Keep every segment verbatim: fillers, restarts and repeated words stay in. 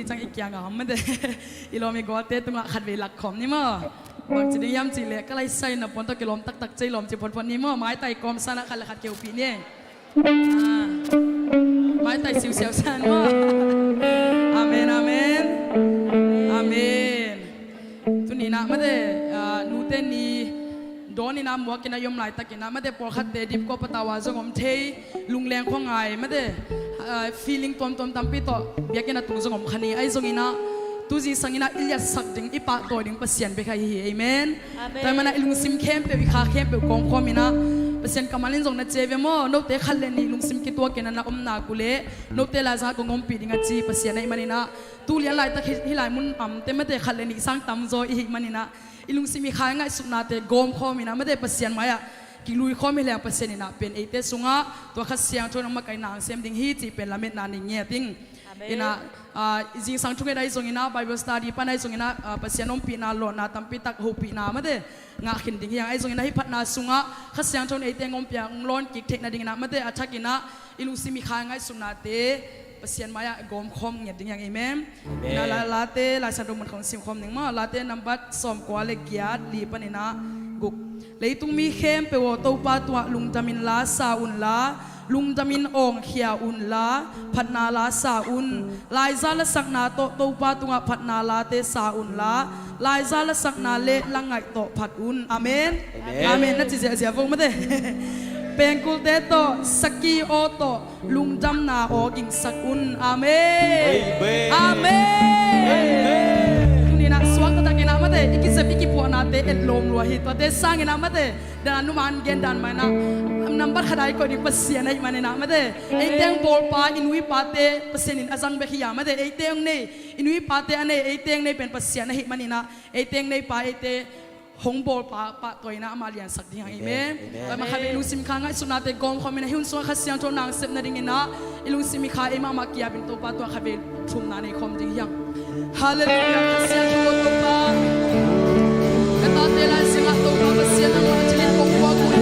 Cang i kiangah om mate. I lawm i gualte tungah khatvei lak khawm ni maw? Bangci ding hiam cihleh ka laisa in na puan tawh kilawm taktak cia i lawm ci photphot ni maw? Maitai kawmsa in ah khat le khat kihopih ni. Ah. Maitai siusiau sa in maw? Amen, amen. Amen. Tuni in ah mate, ah, nute ni dawn in ah muak in ah i om laitakin ah mate pawlkhatte dipkua patau a zong om thei, lungleng khuangai mate, ah, feeling tuamtuam tampi tawh biakinn a tung zong om kha ni. Ahi zongin ah tu zingsang in ah i liatsak ding, i pahtawi ding Pasian bek ahi hi. Amen. Amen. Tua ahih manin ah i lungsim khempeuh, i kha khempeuh kawmkhawm in ah Pasian kammal in zong na ci ve maw? Note khat le nih lungsim kituak in ah na om nak uhleh note laizang kong ompih ding a ci Pasian ahih manin ah, tu lian laitak hih, hih lai mun amte mate khat le nih sang tamzaw i hih manin ah, i lungsim i kha i ngaihsutnate gawmkhawm in ah mate Pasian mai-ah kiluikhawm hi leng Pasian in ah pen eite sungah tua Kha Siangtho in hong makaihna hong sem ding hi cih pen lametna nei ngiat ing. Amen. In ah, ah, zingsang thunget ahi zongin ah, Bible study pan ahi zongin ah, ah, Pasian ompihna, lawnna tampi tak, hopihna mate ngah khin ding hi hang. Ahi zongin ah hih phatna sungah Kha Siangtho in eite hong ompih a, hong lawn kik theih nadingin ah mate a thakin ah i lungsim i kha i ngaihsutnate Pasian mai-ah gawmkhawm ngiat ding hi hang. Amen. Amen. In ah La, Late, Lai Siangtho mun khawng simkhawm ning maw? Late nambat sawmkua le giat, li panin ah guk. Leitung mi khempeuh aw, Topa tungah lungdamin la sa unla, lungdamin awngkhia unla, phatna la sa un. Laiza lasakna tawh Topa tungah phatna late sa unla, laiza lasakna le la ngaih tawh phat un. Amen. Amen. Amen. Na ci ziahziah vo mate. Pengkulte tawh, sakhi aw tawh, lungdamna aw gingsak un. Amen. Amen. Amen. Amen. Tuni in ah suak taktak in ah mate i kizep i kipuahnate etlawm lua hi. Tuate sangin ah mate, dan a numan gen dan mah in ah nambat khat a i koih ding Pasian ahih manin ah mate, eite hong bawlpa, i nu i pate Pasian in a zang bek hi a mate, eite hong nei, i nu i pate a nei, eite hong nei pen Pasian ahih manin ah eite hong neipa, eite hong bawlpa pahtawi in ah amah liansak ding hi hang. Amen. Amen. Amen. Tua ahih manin khatvei lungsim kha ngaihsutnate gawmkhawm in ah hih hun sungah Kha Siangtho na hong sep nadingin ah i lungsim i kha ei mahmah ki-ap in Topa tungah khatvei thumna nei khawm ding hi hang. Halleluiah. Kha Siangtho aw Topa, na tate laisiangah Topa Pasian nangmah a cingin kong puak uh hi.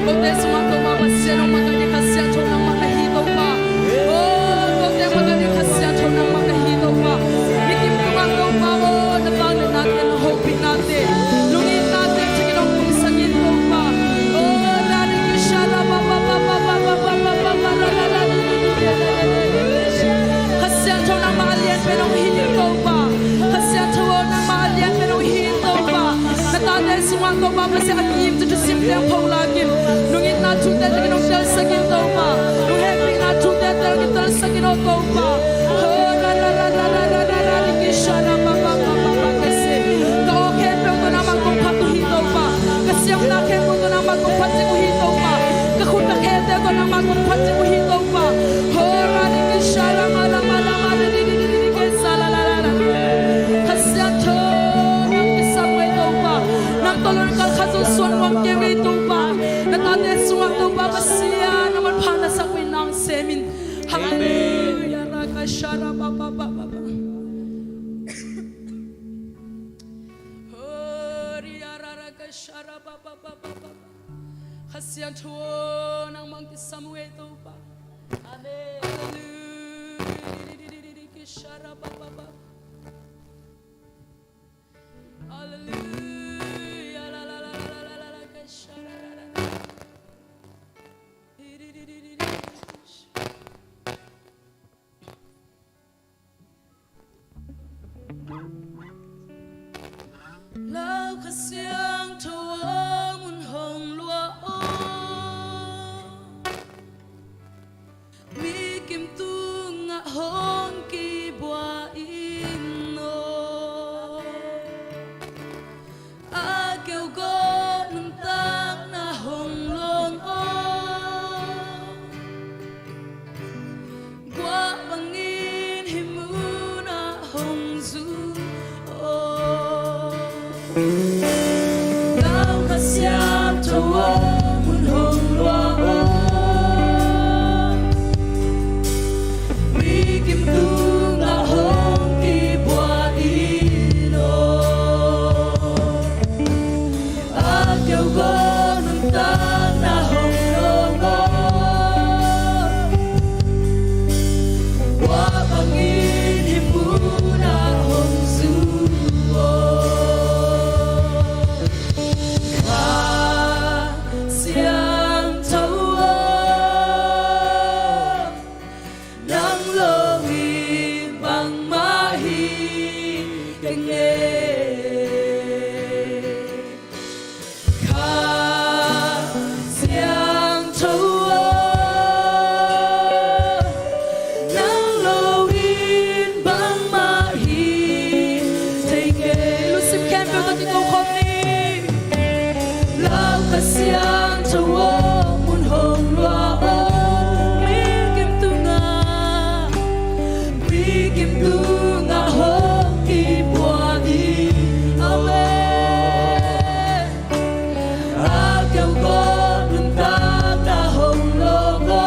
Kote sungah Topa Pasian hong makaih ding Kha Siangtho nangmah na hi Topa. Oh, kote makaih ding Kha Siangtho nangmah na hi Topa. Mikim tungah Topa aw, na vangliatnate, na hopihnate, lungitnate, thakit hong pumsak in Topa. Oh, rari kisha ra ba ba ba. Kha Siangtho nangmah a lian pen hong hi in Topa. Kha Siangtho aw, nangmah a lian pen hong hi in Topa. Na tate sungah Topa Pasian a kim ci thusim teng pho lak in, lungitna thute tengin hong telsak in Topa. Lunghekpihna thute tengin telsak in aw Topa. Ka aw khempeuh tawh nangmah kong phat uh hi Topa. Ka siamna khempeuh tawh nangmah kong phat ding uh hi Topa. Ka khut ka khelte tawh nangmah kong phat ding uh hi Topa. Ho ra di ki sha ra ma ra ma ra ma ra di di di di di ke sa la la la la. Kha Siangtho nang kisam ngei Topa. Nang tawh lo nang kal khat zong suan nuam kei ngei Topa. Na tate sungah Topa Pasian na manpha na sak uh in nang sem in. Halleluiah. Ra ka sha ra ba ba ba ba ba. Ho ri ya ra ra ka sha ra ba ba ba ba ba. Kha Siangtho nangmah kisam ngei Topa. Amen. Halleluiah. Di di di di di di ki sha ra ba ba ba. Halleluiah. La la la la la la la ka sha ra ra ra ra. Di di di di di di. Lau Kha Siangtho aw, mun hong luah aw. Mi kim tungah hong kibuak in aw. A keu gawh nuntakna hong lawng aw. Guah bangin hih munah hong zu aw. Lau Kha Siangtho aw, mun hong luah aw. Mi kim tungah hong kibuak in aw. A keu gawh nuntakna hong lawng aw. Guah bangin Kha Siangtho aw, nang lo in bangmah hi thei ngei. Lungsim khempeuh tawh kiko khawm ni. Lau Kha Siangtho aw, mun hong luah aw, mi kim tungah, mi kim tungah hong kipuah hi. Amen. A keu gawp nuntakna hong lawk aw.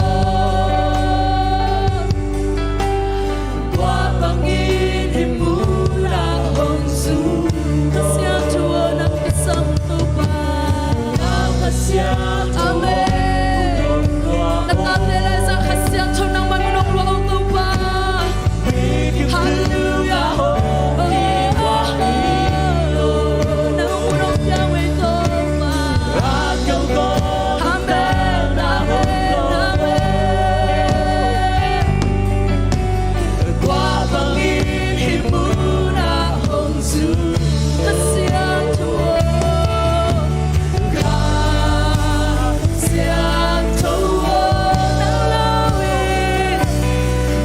Tua bangin hih munah hong zui. Kha Siangtho aw, nang kisam Topa. Kha Siangtho. Amen. Na tate Lai Zak Kha Siangtho nangmah mun hong luah aw Topa. Halleluiah. Amen. Amen. Amen. Tua bangin hih munah hong zui. Kha Siangtho aw, Kha Siangtho aw, nang lo in,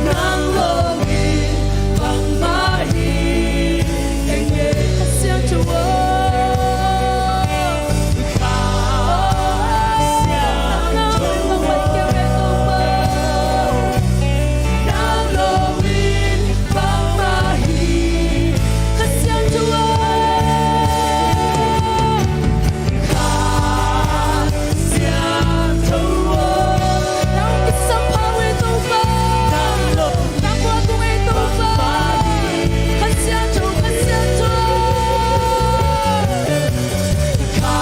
nang lo in bangmah hi thei ngei. Kha Siangtho aw, Kha Siangtho aw, nang lo in bangmah hi thei ngei Topa. Nang lo in bangmah hi. Kha Siangtho aw, Kha Siangtho aw, nang kisam pha uh ei Topa. Nang lo, nang tua tung ei Topa. Kha Siangtho, Kha Siangtho. Kha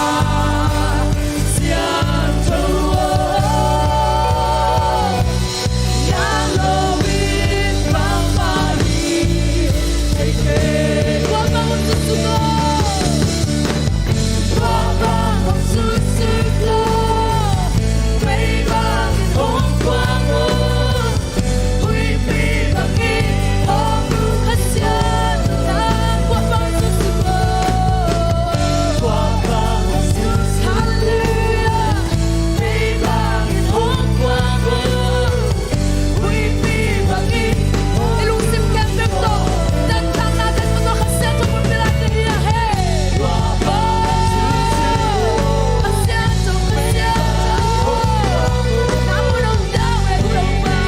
Siangtho aw, nang lo in bangmah hi thei ngei. Tua bang hong zui suk aw. Tua bang hong zui suk aw. Mei bangin hong kuang aw. Huihpi bangin hong nung Kha Siangtho nang. Tua bang hong zui suk aw. Tua bang hong zui suk. Halleluiah. Mei bangin hong kuang aw. Huihpi bangin. I lungsim khempeuh tawh, nuntakna tawh Kha Siangtho mun pia lai ta hi a, hei. Kha Siangtho, Kha Siangtho. Nang mun hong dau ei Topa.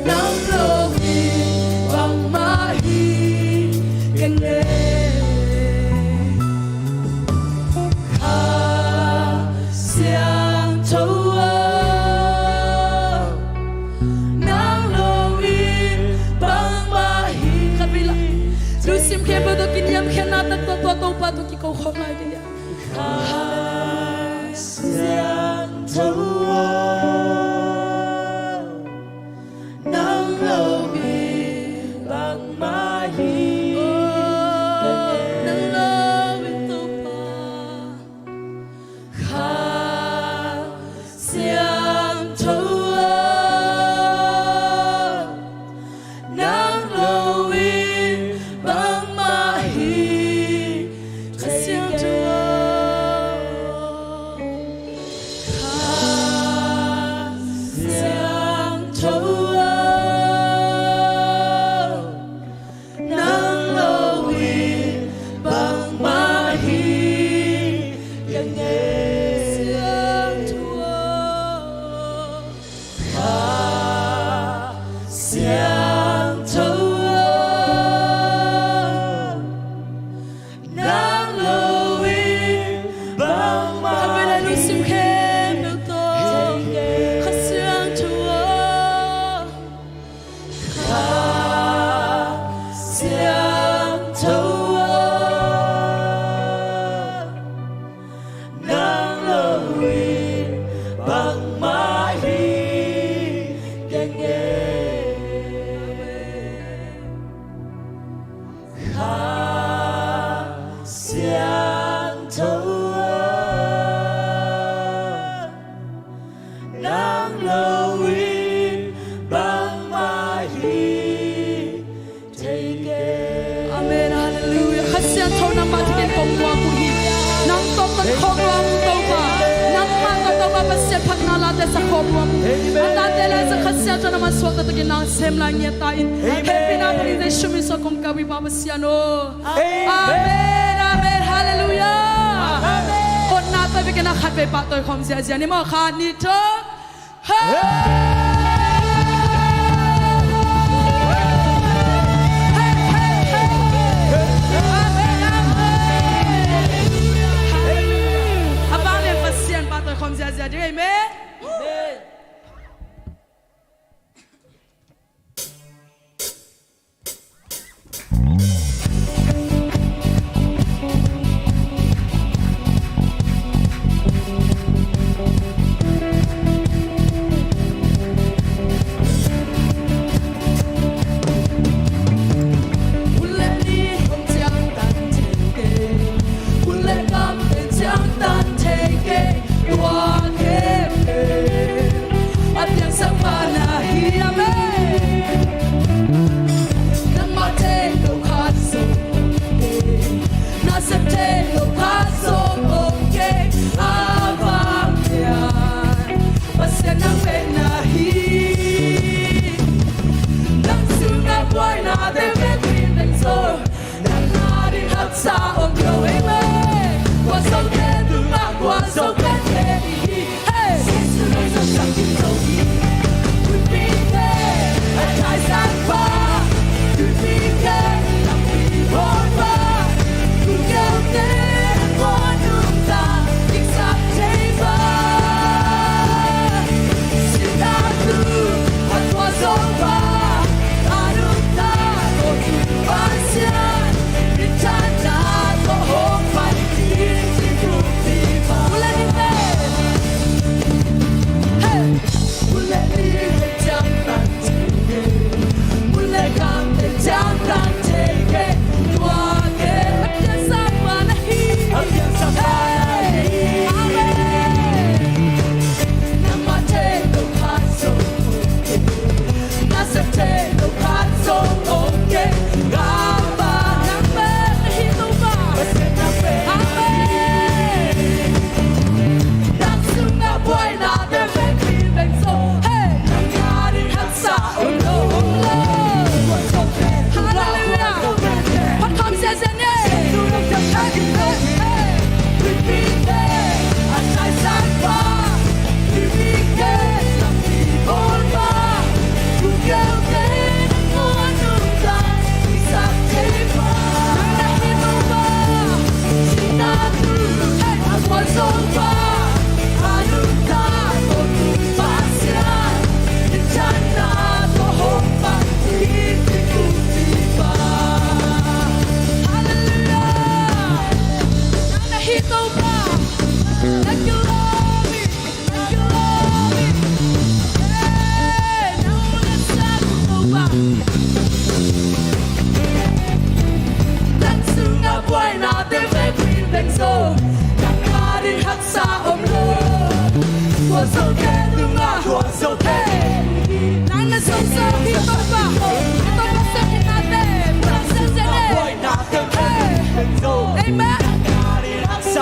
Nang lo in bangmah hi ka ngei. Kha Siangtho aw, nang lo in bangmah hi. Khat vei la, lungsim khempeuh tawh kiniamkhiatna tak tawh tua Topa tawh kiko khawm lai ding hi. Kha Siangtho aw, nang lo in bangmah hi. Nang lo in Topa. Kha Siangtho aw, nang lo in bangmah hi. Kha Siangtho aw, Kha Pasian phatna late sa khawm nuam. Amen. A tate le zang Kha Siangtho in a mansuah taktakin nang sem lai ngiat ta in. Amen. Hehpihna tawh in Jesu min suang kong ko hi Pa Pasian aw. Amen. Amen, amen, halleluiah. Amen. Hotna tawh i biakinn ah khatvei pahtawi khawm ziahziah ni maw, khat, nih, thum. Hey! Hey, hey, hey. Amen, amen. Halleluiah. A vanglian Pasian pahtawi khawm ziahziah ding, amen. Amen. A piangsak pa na hi, amen. Nangmah thei lo khat zong om kei, na sem thei lo khat zong om kei. A vanglian Pasian nang pen na hi. Nang sungah buainate vekpi beng zong, nang adingin haksa om lo, amen. Gualzote tungah gualzo pen kei hi. Hey! Jesu nang zong sang kim zo hi. Tuipite a taisan pa, tuipite lampi bawl pa, tuiteute a gual nungta diksak thei pa. Sihna tung a gualzo pa, a nungta tawh tu Pasian minthanna tawh hong pai ding ci thupi pa. Ule ni pe. Hey! Ule ni pe ciang tan thei kei. Ule gam pe ciang tan thei kei. Tua kei. A piangsak pa na hi. A piangsak pa na hi. Amen. Nangmah thei lo khat zong om kei, na sem thei lo khat zong om kei. Ka Pa, nang pen na hi Topa. Pasian nang pen na hi. Amen. Nang sungah buainate vekpi beng zong, hey, nang adingin haksa om lo, om lo. Halleluiah. Phat khawm ziahziah ni. Halleluiah. Nang na hi Topa. Thank you, Lord. Thank you, Lord. Hey, nang na sang Topa. Nang sungah buainate vekpi beng zong, nang adingin haksa om lo. Gualzote tungah gualzo pen. Nang na zong sang hi Topa. Topa sang hi nate. Nang sang sang hi. Hey. Amen. Halleluiah.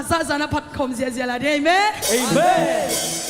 zahzah na phat khawm ziahziah lai ding. Amen. Amen.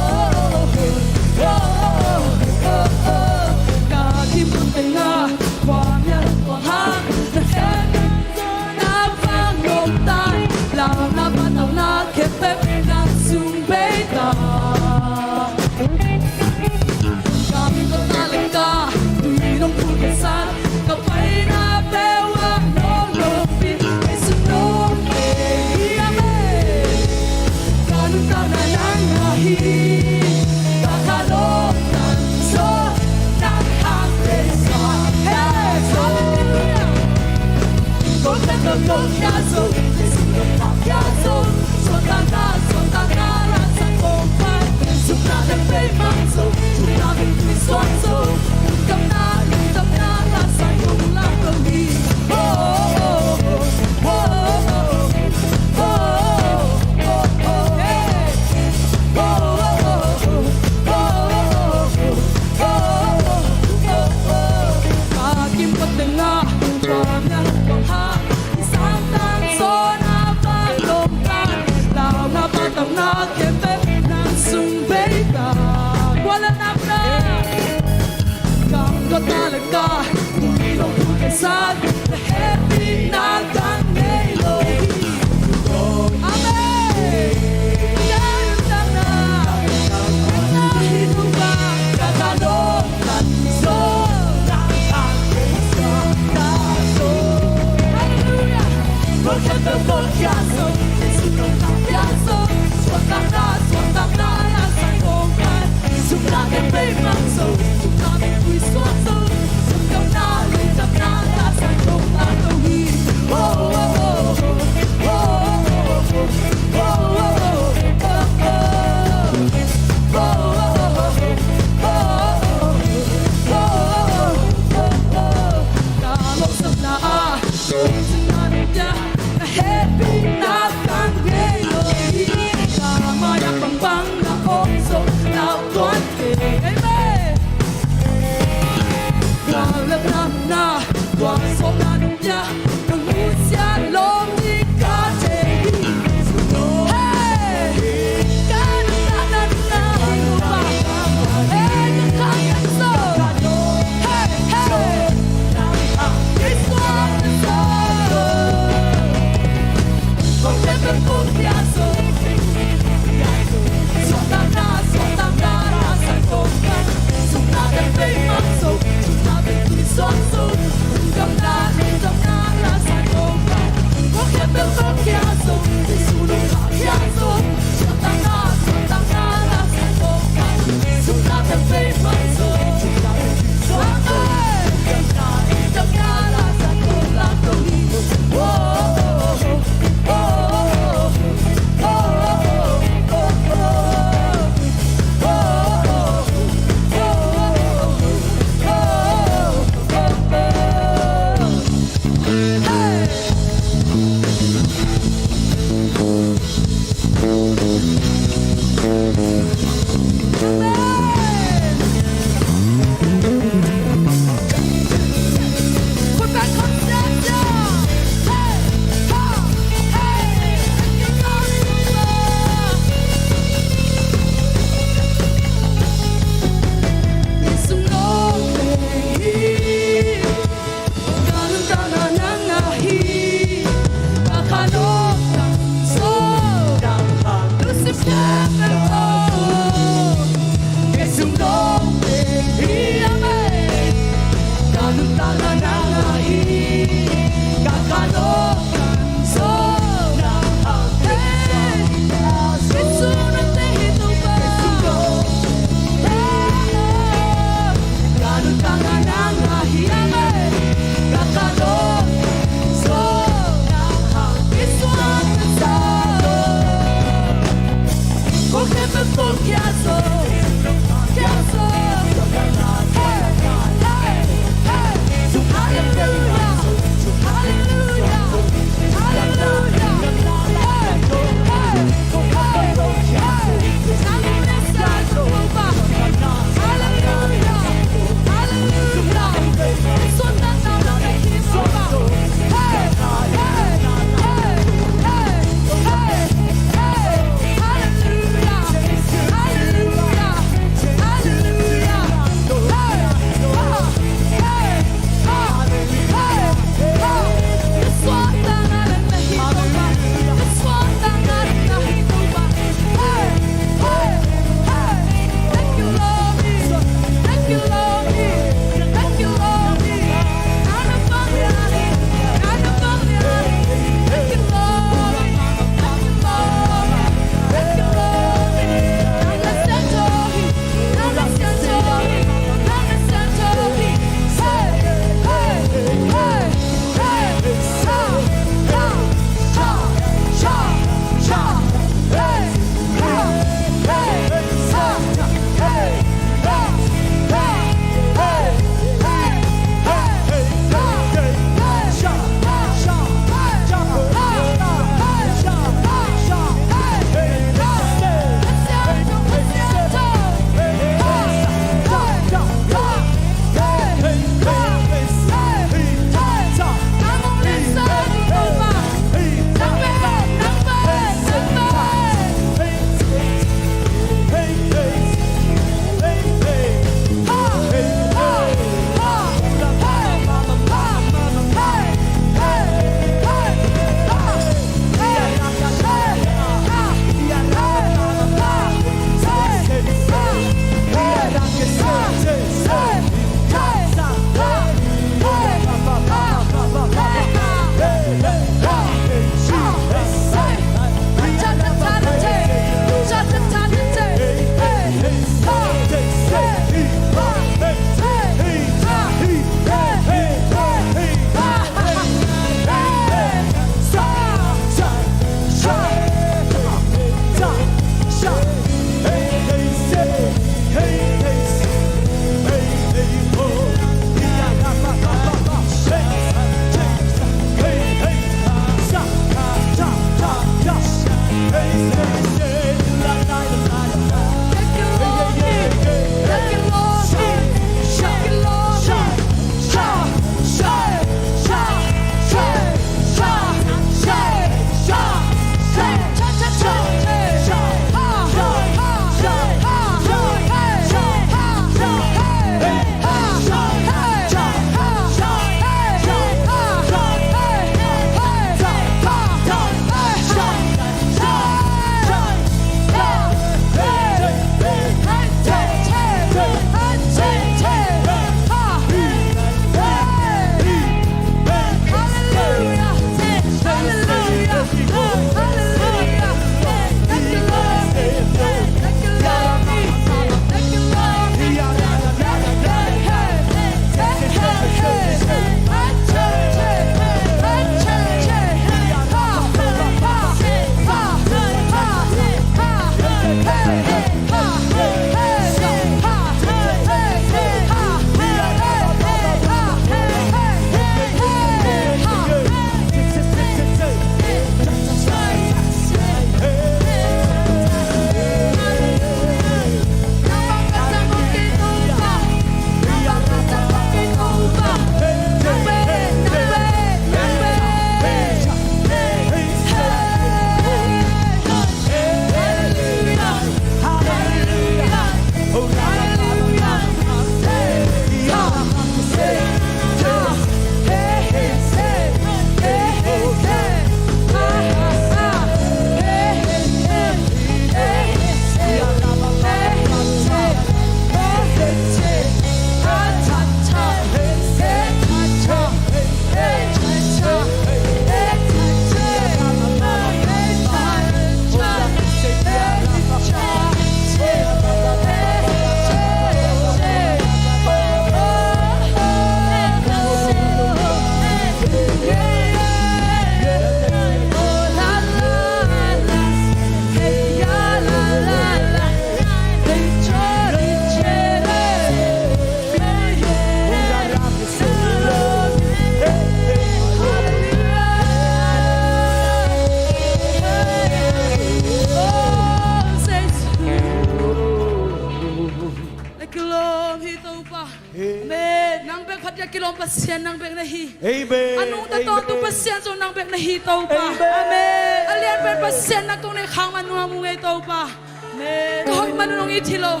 Pasian nang bek na hi. Amen. A nungta tawntung Pasian zong nang bek na hi Topa. Amen. A lianpen Pasian nang kong neih khak man nuam ung ei Topa. Amen. Ka hoih man un hong it hi lo,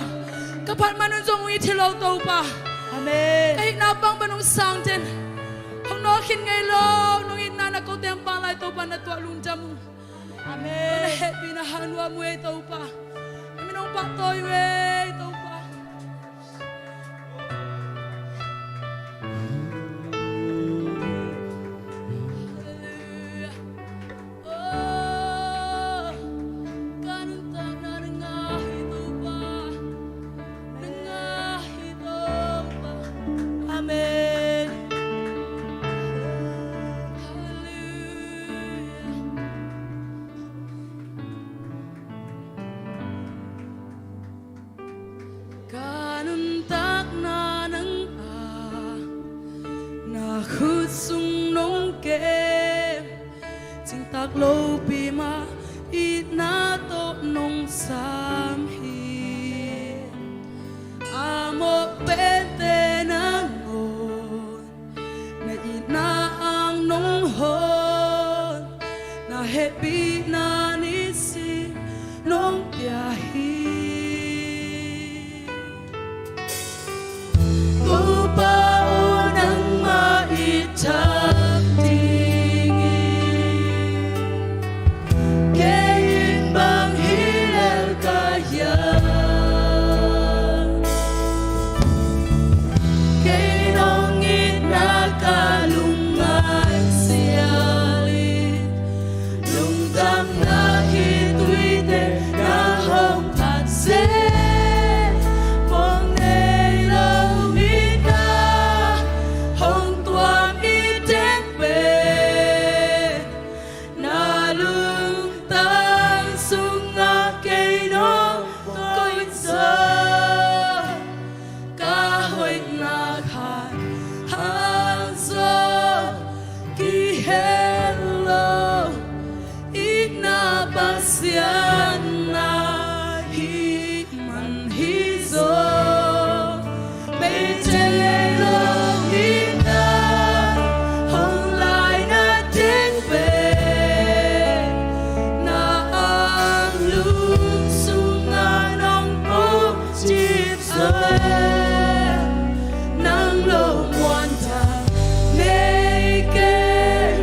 ka phat man un zong hong it hi lo Topa. Amen. Ka itna pang pan hong sang den. Hong nawk khin ngei lo, nong itna na ko teng pang lai Topa na tuah lungdam ung. Amen. Na hehpihna hang nuam uh ei Topa. Na min hong pahtawi uh ei Topa. Halleluia. Oh, ka nuntakna na ngah hi Topa. Na ngah hi Topa. Amen. Halleluia. Ka nuntakna nang a na khut sung nong kem, cingtak lopi mah itna tawh nong sam hi. A mawh pente nangawn na itna ang nong hon, na hehpihna nisim nong pia hi. Topa aw, nangmah it thak dingin kei in bang hi lel ka hiam? Kei nong itna ka lungngaikhia in, lungdamna khitui teng na hong phat zen. Muang nei lo itna hong tuam i teng pen, na lungtang sungah kei nong koih zaw. Ka hoihna khat hang zaw kihel lo, itna Pasian na hih man hi zaw. Beite leilong itna hong laina teng pen, na anglum sungah nong pom cip zaw. Nang lo muantak nei kei,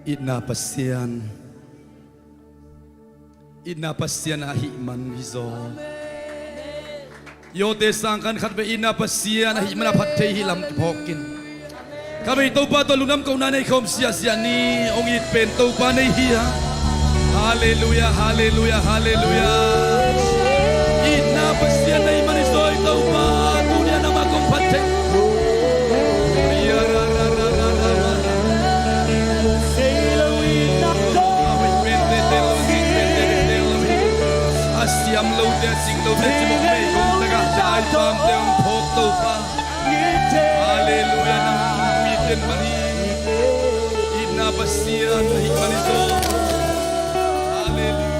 Itna Pasian, itna Pasian ahih man hi zaw. Yawte sang khan khatvei itna Pasian ahih mana phat thei hi lam kiphawk in. Khatvei Topa tawh lungdam kohna nei khawm siahsiah ni. Hong it pen Topa nei hi a. Halleluiah, halleluiah, halleluiah. Itna Pasian ahih man hi zaw i Topa. Tuni a nangmah kong phat thei. A siam lote, a sing lote, cimawh mei kong tagah dai pamte hong phawk Topa. Halleluiah, nang miten man hi. Itna Pasian ahih man hi zaw. Halleluiah.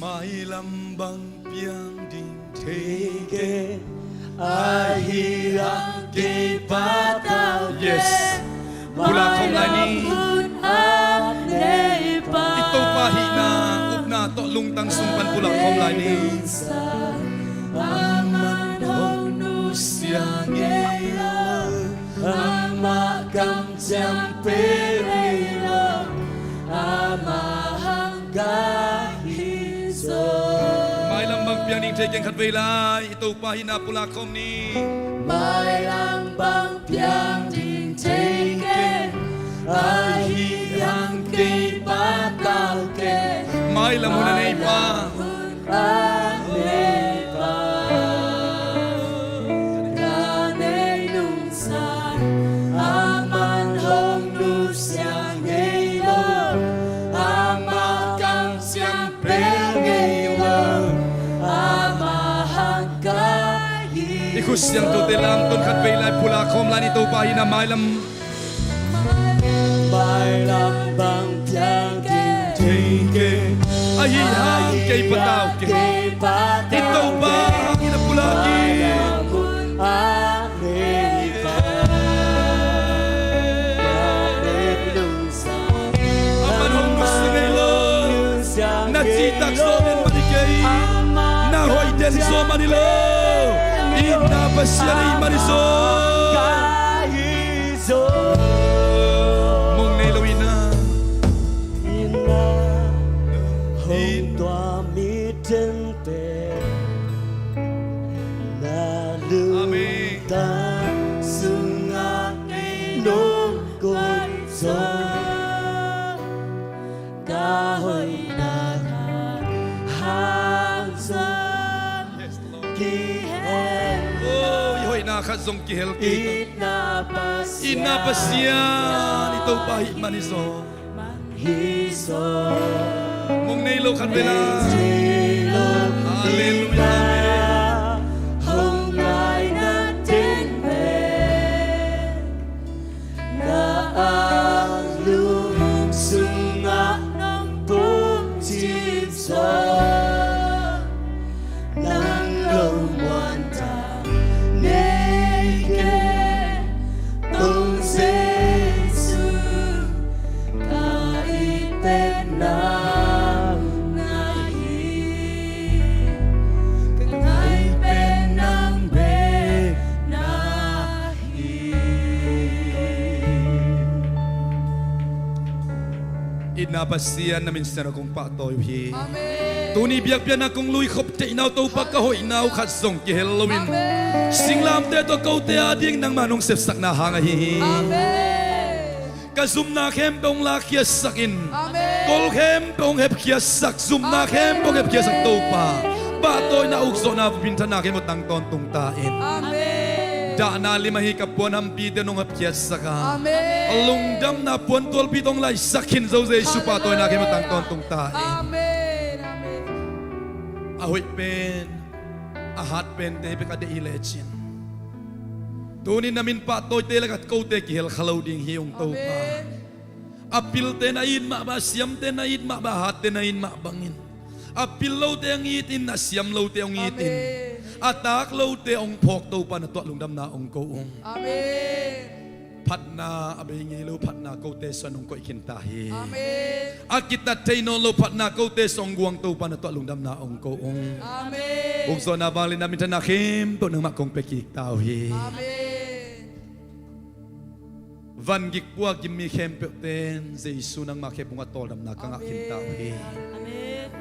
Mailam bang piang ding thei kei, ahi hang kei patau kei. Yes. Pulak khawm lai ni. I Topa hihna, upna tawh lungtang sung pan pulak khawm lai ni. Amah hong nusia ngei lo, amah kamciam pia ngei lo, amah hang ka hi zaw. Mailam bang piang ding thei keng khatvei lai, i Topa hihna pulak khawm ni. Mailam bang piang ding thei keng, ahi hang kei patau keng. Mailam hun a nei pa. Ka nei nungsan, amah hong nusia ngei lo, amah kamciam pia ngei lo, amah hang ka hi. I khut siangthote lamton khatvei lai, pulak khawm lai ni. Topa hihna mailam. Mailam bang piang ding thei keng, ahi hang kei patau keng. I Topa hangin a pulak hi. Amah hong nusia ngei lo. Na cihtak zawh den mah hi kei. Na hoih den zawh mah hi lo. Itna Pasian ahih man hi zaw. Mong nei lo itna. Itna hong tuam mite pen na lungtang sungah kei nong koih zaw. Ka hoihna khat zong kihel. Oh, i hoihna khat zong kihel kei. Itna Pasian, itna Pasian, i Topa ahih man hi zaw. Mong nei lo khat vela. Halleluiah. Hong ngaina teng pen na anglum sungah nong pumcip zaw. Nang lo muan tak nei kei, Topa Jesu, ka it pen nang na hi, ka ngai pen nang bek na hi. Itna Pasian, na min siangtho kong pahtawi uh hi. Amen. Tuni biakpiakna kong lui khop theihna uh Topa, ka hoihna uh khat zong kihel loin, amen, singlamteh tawh kote ading nangmah nong sepsakna hang ahi hi. Amen. Ka zumna khempeuh hong lakkhiatsak in. Amen. Kol khempeuh hong hepkhiatsak, zumna, amen, khempeuh hong hepkhiatsak Topa. Pahtawina, ukzawhna, minthanna khempeuh tang tawntung ta in. Amen. Dahna lim ahi ka puanhampite nong hepkhiatsak a, amen, a lungdamna puantualpi tawh hong laisak khin zo Jesu, pahtawina khempeuh tang tawntung ta in. Amen. Amen. A hoih pen, a hat pente bek a deih hi lecin, tuni na min pahtawite lakah kote kihel kha lo ding hi ung Topa. Amen. A pilte na it mah bang, a siamte na it mah bang, a hatte na it mah bangin, a pil lote hong it in, a siam lote hong it in, amen, a tak lote hong phawk Topa, na tuah lungdamna hong ko ung. Amen. Phatna a bei ngei lo phatna kote sung ah hong koih khin ta hi. Amen. A kitat thei nawn lo phatna kote sung ah hong guang Topa na tungah lungdamna hong ko ung. Amen. Bukzawhna vangliatna minthanna khempeuh nangmah kong pia kik ta uh hi. Amen. Van gik puak gim mi khempeuhte in Jesu nangmah khe phungah tawldamna ka ngah khin ta uh hi. Amen.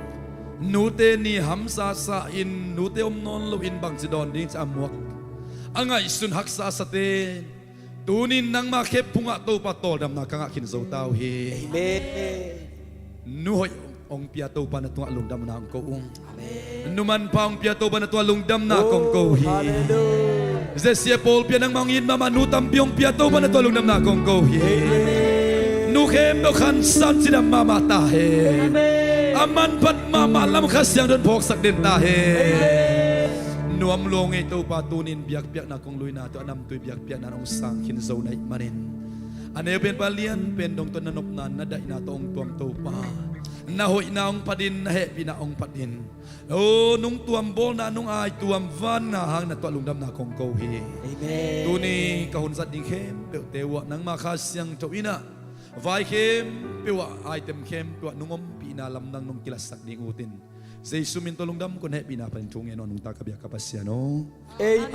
Nute ni hamsa sa in, nute om nawn loin bangci dawn ding ci a muak, a ngaihsun haksa sate, tunin nangmah khe phungah Topa tawldamna ka ngah khin zo ta uh hi. Amen. Nu hoih hong pia Topa na tungah lungdamna hong ko ung. Amen. Nu manpha hong pia Topa na tungah lungdamna kong ko uh hi. Hallelujah. Zesia pawl pia nangmah hong it mahmah nu tampi hong pia Topa na tungah lungdamna kong ko uh hi. Amen. Nu khempeuh khansan cidam mahmah ta hen. Amen. A manphat mahmah lam Kha Siangtho in phawksak den ta hen. Amen. Nuam lua ngei Topa, tunin biakpiakna kong luina tawh a namtui biakpiakna in hong sang khin zo na hih manin, a neu penpa lian pen dong tawh na nopna na daihna tawh hong tuam Topa, na hoihna hong phat in, na hehpihna hong phat in. O, nungtuam bawlna, nung aituam vanna hang na tungah lungdamna kong ko uh hi. Amen. Tuni ka hun zat ding khempeuhte uh ah nangmah Kha Siangtho in ah vai khempeuh ah, aitem khempeuh ah nong ompihna lamdang nong kilatsak ding ut in. Jesu min tawh lungdam kong hehpihna panin thu ngen aw, nungta ka biak ka Pasian aw. Amen.